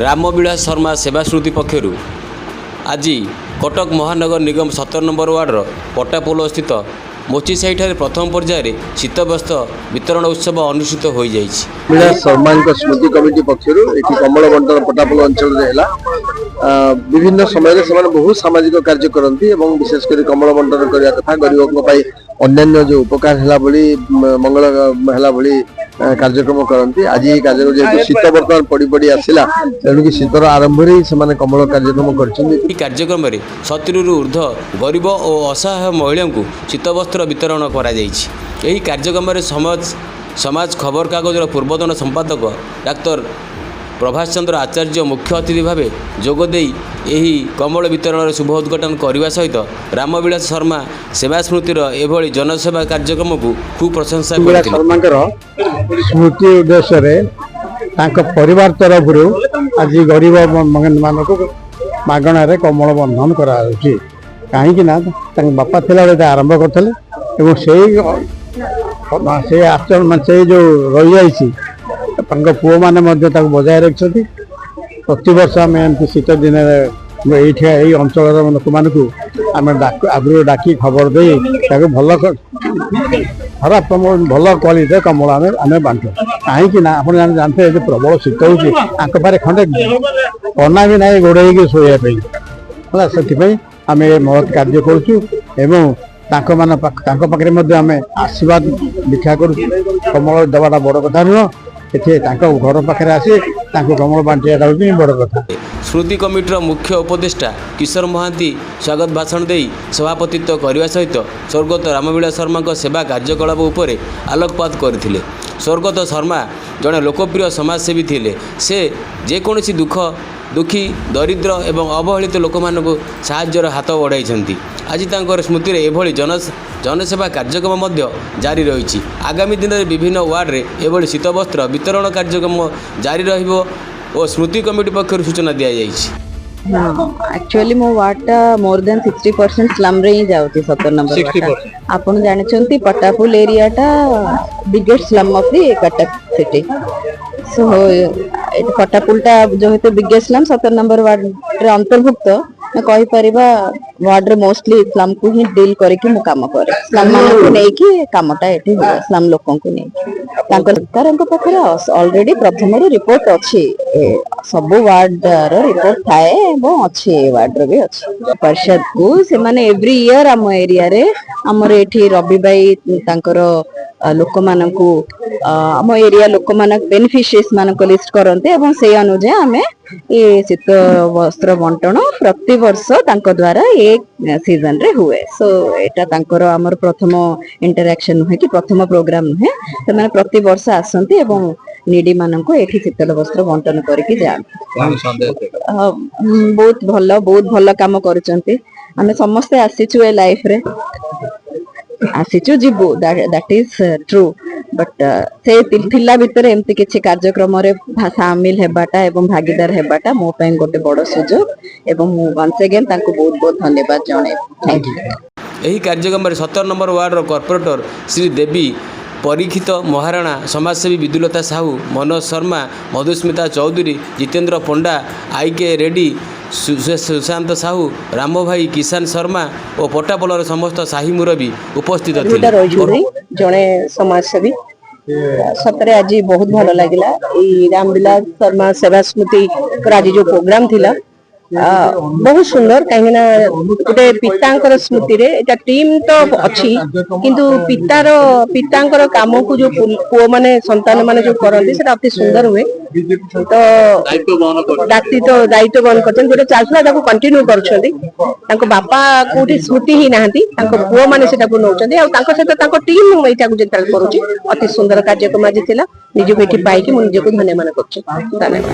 ରାମବିଳାସ ଶର୍ମା ସେବା ସ୍ମୃତି ପକ୍ଷରୁ ଆଜି କଟକ ମହାନଗର ନିଗମ 17 ନମ୍ବର ୱାର୍ଡ଼ର ପଟ୍ଟାପୋଲ ସ୍ଥିତ ମୋଚିସାହିଠାରେ ପ୍ରଥମ ପର୍ଯ୍ୟାୟରେ ଶୀତବସ୍ତ୍ର ବିତରଣ ଉତ୍ସବ ଅନୁଷ୍ଠିତ ହୋଇଯାଇଛି। ବିଳାସ ଶର୍ମାଙ୍କ ସ୍ମୃତି କମିଟି ପକ୍ଷରୁ ଏଠି କମ୍ବଳ ବଣ୍ଟନ ପଟାପୋଲ ଅଞ୍ଚଳରେ ହେଲା। ବିଭିନ୍ନ ସମୟରେ ସେମାନେ ବହୁତ ସାମାଜିକ କାର୍ଯ୍ୟ କରନ୍ତି ଏବଂ ବିଶେଷ କରି କମ୍ବଳ ବଣ୍ଟନ କରିବା କଥା, ଗରିବଙ୍କ ପାଇଁ ଅନ୍ୟାନ୍ୟ ଯୋଉ ଉପକାର ହେଲା ଭଳି, ମଙ୍ଗଳ ହେଲା ଭଳି କାର୍ଯ୍ୟକ୍ରମ କରନ୍ତି। ଆଜି ଏହି କାର୍ଯ୍ୟକ୍ରମ ଯେହେତୁ ଶୀତ ବର୍ତ୍ତମାନ ପଡି ପଡି ଆସିଲା, ତେଣୁକି ଶୀତର ଆରମ୍ଭରେ ହିଁ ସେମାନେ କମ୍ବଳ କାର୍ଯ୍ୟକ୍ରମ କରିଛନ୍ତି। ଏହି କାର୍ଯ୍ୟକ୍ରମରେ 70ରୁ ଉର୍ଦ୍ଧ୍ୱ ଗରିବ ଓ ଅସହାୟ ମହିଳାଙ୍କୁ ଶୀତବସ୍ତ୍ର ବିତରଣ କରାଯାଇଛି। ଏହି କାର୍ଯ୍ୟକ୍ରମରେ ସମାଜ ଖବରକାଗଜର ପୂର୍ବତନ ସମ୍ପାଦକ ଡାକ୍ତର ପ୍ରଭାସ ଚନ୍ଦ୍ର ଆଚାର୍ଯ୍ୟ ମୁଖ୍ୟ ଅତିଥି ଭାବେ ଯୋଗଦେଇ ଏହି କମ୍ବଳ ବିତରଣର ଶୁଭ ଉଦ୍ଘାଟନ କରିବା ସହିତ ରାମବିଳାସ ଶର୍ମା ସେବା ସ୍ମୃତିର ଏଭଳି ଜନସେବା କାର୍ଯ୍ୟକ୍ରମକୁ ଖୁବ୍ ପ୍ରଶଂସା ବିଳାସ କରିଥିଲେ। ଶର୍ମାଙ୍କର ସ୍ମୃତି ଉଦ୍ଦେଶ୍ୟରେ ତାଙ୍କ ପରିବାର ତରଫରୁ ଆଜି ଗରିବ ମାନଙ୍କୁ ମାଗଣାରେ କମ୍ବଳ ବଣ୍ଟନ କରାଯାଉଛି। କାହିଁକି ନା ତାଙ୍କ ବାପା ଥିଲାବେଳେ ଏଇଟା ଆରମ୍ଭ କରିଥିଲେ ଏବଂ ସେଇ ଆଚରଣ, ମାନେ ସେଇ ଯେଉଁ ରହିଯାଇଛି, ତାଙ୍କ ପୁଅମାନେ ମଧ୍ୟ ତାକୁ ବଜାୟ ରଖିଛନ୍ତି। ପ୍ରତିବର୍ଷ ଆମେ ଏମିତି ଶୀତ ଦିନରେ ଏଇଠି ଏଇ ଅଞ୍ଚଳର ଲୋକମାନଙ୍କୁ ଆମେ ଡାକୁ, ଆଗରୁ ଡାକି ଖବର ଦେଇ ତାକୁ ଭଲ ଖରାପ କମ୍ବଳ, ଭଲ କ୍ୱାଲିଟିର କମ୍ବଳ ଆମେ ବାଣ୍ଟୁ। କାହିଁକି ନା ଆପଣ ଜାଣିଥିବେ ଯେ ପ୍ରବଳ ଶୀତ ହେଉଛି, ଆଙ୍କ ପାଖରେ ଖଣ୍ଡେ କନା ବି ନାହିଁ ଘୋଡ଼େଇକି ଶୋଇବା ପାଇଁ ହେଲା। ସେଥିପାଇଁ ଆମେ ଏ ମହତ୍ କାର୍ଯ୍ୟ କରୁଛୁ ଏବଂ ତାଙ୍କ ପାଖରେ ମଧ୍ୟ ଆମେ ଆଶୀର୍ବାଦ ଭିକ୍ଷା କରୁଛୁ। କମ୍ବଳ ଦେବାଟା ବଡ଼ କଥା ନୁହଁ, ଏଠି ତାଙ୍କ ଘର ପାଖରେ ଆସି ତାଙ୍କୁ କମ୍ବଳ ବାଣ୍ଟିବାଟା ହେଉଛି ବଡ଼ କଥା। ସ୍ମୃତି କମିଟିର ମୁଖ୍ୟ ଉପଦେଷ୍ଟା କିଶୋର ମହାନ୍ତି ସ୍ୱାଗତ ଭାଷଣ ଦେଇ ସଭାପତିତ୍ୱ କରିବା ସହିତ ସ୍ୱର୍ଗତ ରାମବିଳାସ ଶର୍ମାଙ୍କ ସେବା କାର୍ଯ୍ୟକଳାପ ଉପରେ ଆଲୋକପାତ କରିଥିଲେ। ସ୍ୱର୍ଗତ ଶର୍ମା ଜଣେ ଲୋକପ୍ରିୟ ସମାଜସେବୀ ଥିଲେ। ସେ ଯେକୌଣସି ଦୁଃଖୀ, ଦରିଦ୍ର ଏବଂ ଅବହେଳିତ ଲୋକମାନଙ୍କୁ ସାହାଯ୍ୟର ହାତ ବଢ଼ାଇଛନ୍ତି। ଆଜି ତାଙ୍କର ସ୍ମୃତିରେ ଏଭଳି ଜନସେବା କାର୍ଯ୍ୟକ୍ରମ ମଧ୍ୟ ଜାରି ରହିଛି। ଆଗାମୀ ଦିନରେ ବିଭିନ୍ନ ୱାର୍ଡ଼ରେ ଏଭଳି ଶୀତବସ୍ତ୍ର ବିତରଣ କାର୍ଯ୍ୟକ୍ରମ ଜାରି ରହିବ ଓ ସ୍ମୃତି କମିଟି ପକ୍ଷରୁ ସୂଚନା ଦିଆଯାଇଛି। ହଁ, ଆକ୍ଚୁଆଲି ମୋ ୱାର୍ଡଟା ମୋର ଦେନ୍ 60% ସ୍ଲମ୍ରେ ହିଁ ଯାଉଛି, 17 ନମ୍ବର ୱାର୍ଡଟା। ଆପଣ ଜାଣିଛନ୍ତି, ପଟାପୁଲ ଏରିଆଟା biggest slum of the Cuttack city. So ଏଠି ପଟାପୁଲଟା ଯେହେତୁ ବିଗେଷ୍ଟ ସ୍ଲମ୍, 17 ନମ୍ବର ୱାର୍ଡରେ ଅନ୍ତର୍ଭୁକ୍ତ, ଆମେ କହିପାରିବା ୱାର୍ଡରେ ମୋଷ୍ଟଲି ସ୍ଲମ୍କୁ ହିଁ ଡିଲ୍ କରିକି ମୁଁ କାମ କରେ। ସ୍ଲମ୍ ମାନଙ୍କୁ ନେଇକି କାମଟା ଏଠି ହୁଏ, ସ୍ଲମ୍ ଲୋକଙ୍କୁ ନେଇକି। ତାଙ୍କ ସରକାରଙ୍କ ପାଖରେ ଅଲରେଡି ପ୍ରଥମରୁ ରିପୋର୍ଟ ଅଛି। ସବୁ ୱାର୍ଡର ରିପୋର୍ଟ ଥାଏ ଏବଂ ଅଛି, ଏ ୱାର୍ଡର ବି ଅଛି। ପରିଷଦକୁ ସେମାନେ ଏଭ୍ରି ଇୟର ଆମ ଏରିଆରେ, ଆମର ଏଠି ରବି ଭାଇ ତାଙ୍କର ଲୋକମାନଙ୍କୁ, ଆମ ଏରିଆ ଲୋକମାନଙ୍କ ବେନିଫିସିଆରିଜ ମାନଙ୍କ ଲିଷ୍ଟ କରନ୍ତି ଏବଂ ସେଇ ଅନୁଯାୟୀ ଆମେ ଏ ଶୀତ ବସ୍ତ୍ର ବଣ୍ଟନ ପ୍ରତିବର୍ଷ ତାଙ୍କ ଦ୍ଵାରା ଏ ସିଜନ ରେ ହୁଏ। ସୋ ଏଇଟା ତାଙ୍କର ଆମର ପ୍ରଥମ ଇଣ୍ଟରାକ୍ସନ ନୁହେଁ କି ପ୍ରଥମ ପ୍ରୋଗ୍ରାମ ନୁହେଁ। ସେମାନେ ପ୍ରତିବର୍ଷ ଆସନ୍ତି ଏବଂ ନିଡି ମାନଙ୍କୁ ଏଠି ଶୀତଳ ବସ୍ତ୍ର ବଣ୍ଟନ କରିକି ଯାଆନ୍ତି। ବହୁତ ଭଲ, ବହୁତ ଭଲ କାମ କରୁଛନ୍ତି। ଆମେ ସମସ୍ତେ ଆସିଛୁ ଏ ଲାଇଫରେ, ଆସିଛୁ, ଯିବୁ, that is true, but ସେ ଥିଲା ଭିତରେ ଏମିତି କିଛି କାର୍ଯ୍ୟକ୍ରମରେ ସାମିଲ ହେବାଟା ଏବଂ ଭାଗିଦାର ହେବାଟା ମୋ ପାଇଁ ଗୋଟେ ବଡ ସୁଯୋଗ ଏବଂ ମୁଁ ୱାନ୍ସ ଏଗେନ୍ ତାଙ୍କୁ ବହୁତ ବହୁତ ଧନ୍ୟବାଦ ଜଣେଇବି। Thank you. ଏହି କାର୍ଯ୍ୟକ୍ରମରେ 17 ନମ୍ବର ୱାର୍ଡ଼ର କର୍ପୋରେଟର ଶ୍ରୀ ଦେବୀ, ପରୀକ୍ଷିତ ମହାରଣା, ସମାଜସେବୀ Bidyulata Sahu, Manoj Sharma, Madhusmita Choudhury, Jitendra Panda, I K Reddy, Sushant Sahu, Rambhai, Kisan Sharma ଓ ପଟ୍ଟାପୋଲର ସମସ୍ତ ସାହି ମୁରବୀ ଉପସ୍ଥିତ ଥିଲେ। ରହିଛନ୍ତି ଜଣେ ସମାଜସେବୀ। ସତରେ ଆଜି ବହୁତ ଭଲ ଲାଗିଲା। ଏଇ ରାମବିଳାସ ଶର୍ମା ସେବା ସ୍ମୃତିର ଆଜି ଯୋଉ ପ୍ରୋଗ୍ରାମ ଥିଲା, ବହୁତ ସୁନ୍ଦର। କାହିଁକି ନା ଗୋଟେ ପିତାଙ୍କର ସ୍ମୃତିରେ ଏଇଟା ଟିମ୍ ତ ଅଛି, କିନ୍ତୁ ପିତାଙ୍କର କାମକୁ ଯୋଉ ପୁଅ ମାନେ, ସନ୍ତାନ ମାନେ ଯୋଉ କରନ୍ତି, ସେଟା ଅତି ସୁନ୍ଦର ହୁଏ। ତ ଦାୟିତ୍ୱ ବହନ କରିଛନ୍ତି। ଯୋଉଟା ଚାଲୁଥିଲା ତାକୁ କଣ୍ଟିନ୍ୟୁ କରୁଛନ୍ତି। ତାଙ୍କ ବାପା କୋଉଠି ସ୍ମୃତି ହିଁ ନାହାନ୍ତି, ତାଙ୍କ ପୁଅ ମାନେ ସେଟାକୁ ନଉଛନ୍ତି ଆଉ ତାଙ୍କ ସହିତ ତାଙ୍କ ଟିମ୍ ଏଇଟାକୁ ଯେତେବେଳେ କରୁଛି। ଅତି ସୁନ୍ଦର କାର୍ଯ୍ୟକ୍ରମ ଆଜି ଥିଲା। ନିଜକୁ ଏଠି ପାଇକି ମୁଁ ନିଜକୁ ଧନ୍ୟ ମନେ କରୁଛି। ଧନ୍ୟବାଦ।